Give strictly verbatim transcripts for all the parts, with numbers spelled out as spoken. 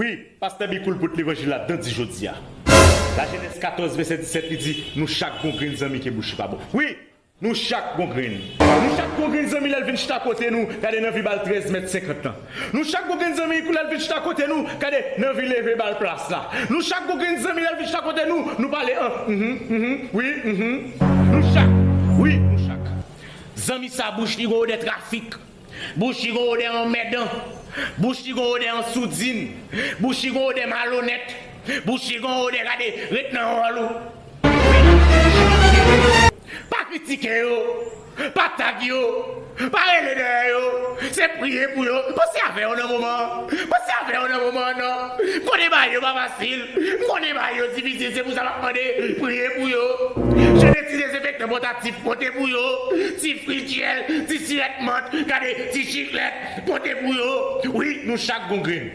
Wi, pastè Bicool pot levanjil la dan di jodi a. Lajenès katòz vèsè disèt li di, nou chak gon grenn zanmi ke bouch li pa bon. Wi, nou chak gon grenn. Nou chak gon grenn zanmi lè l vin chita kote nou, gade nan vi ba l trèz mèt senkant lan. Nou chak gon grenn zanmi lè l vin chita kote nou, gade nan vi leve ba l plas la. Nou chak gon grenn zanmi lè l vin chita kote nou, nou pale an, mhm, mhm, wi, mhm. Nou chak, wi, nou chak. Zanmi sa bouch li gon odè trafik. Bouch li gon odè anmèdan. Bouch li gon odè an soudin. Bouch li gon odè malonèt. Bouch li gon odè gade ret nan wòl ou. Pa kritike yo. Pa tag yo. Pa rele dèyè yo. Se priye pou yo. Panse avè yo nan moman an. Panse avè yo nan moman an non. M konnen bagay yo pa fasil. M konnen bagay yo difisil. Se pou sa m ap mande. Priye pou yo. Jete ti dezenfektan pòtatif. Pote pou yo. Ti frityèl. Ti silèt mant. Gade. Ti chiklèt. Pote pou yo. Wi, nou chak gon grenn.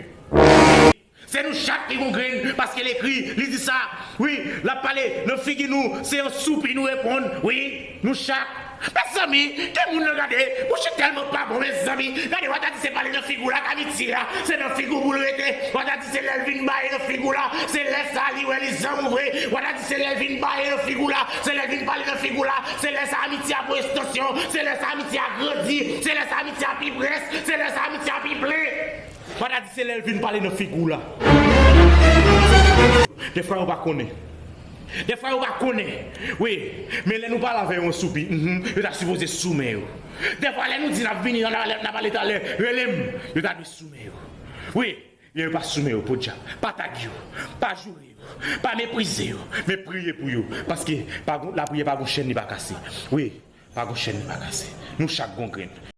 Se nou chak ki gon grenn, paske l ekri, li di sa. Wi, l ap pale nan figi nou, se yon soupi nou reponn. Wi, nou chak. Mezanmi, gen moun nan gade, bouch li tèlman pa bon, mezanmi. Gade, w a ta di se pale nan figi w la, k ap itye a, se nan figi w pou l rete. W a ta di se lè l vin baye nan figi w la, se lè sa li wè li zanmi w vre. W a ta di se lè l vin baye nan figi w la, se lè l vin pale nan figi w la, se lè sa amitye a pran estansyon, se lè sa amitye a grandi, se lè sa amitye a pi près, se lè sa amitye a pi plen. W a ta di se lè l vin pale nan figi w la. Dèfwa yo pa konnen. Dèfwa yo pa konnen. Wi, men lè nou pale avè yo an soupi, mhm, yo ta sipoze sou men yo. Dèfwa lè nou di n ap vini, n a, n a pale talè, rele m, yo ta dwe sou men yo. Wi, men yo pa sou men yo, podyab. Pa tag yo, pa joure yo, pa meprize yo, men priye pou yo. Paske pa gon, lapriyè pa gon chèn li pa kase. Wi, pa gon chèn li pa kase. Nou chak gon grenn.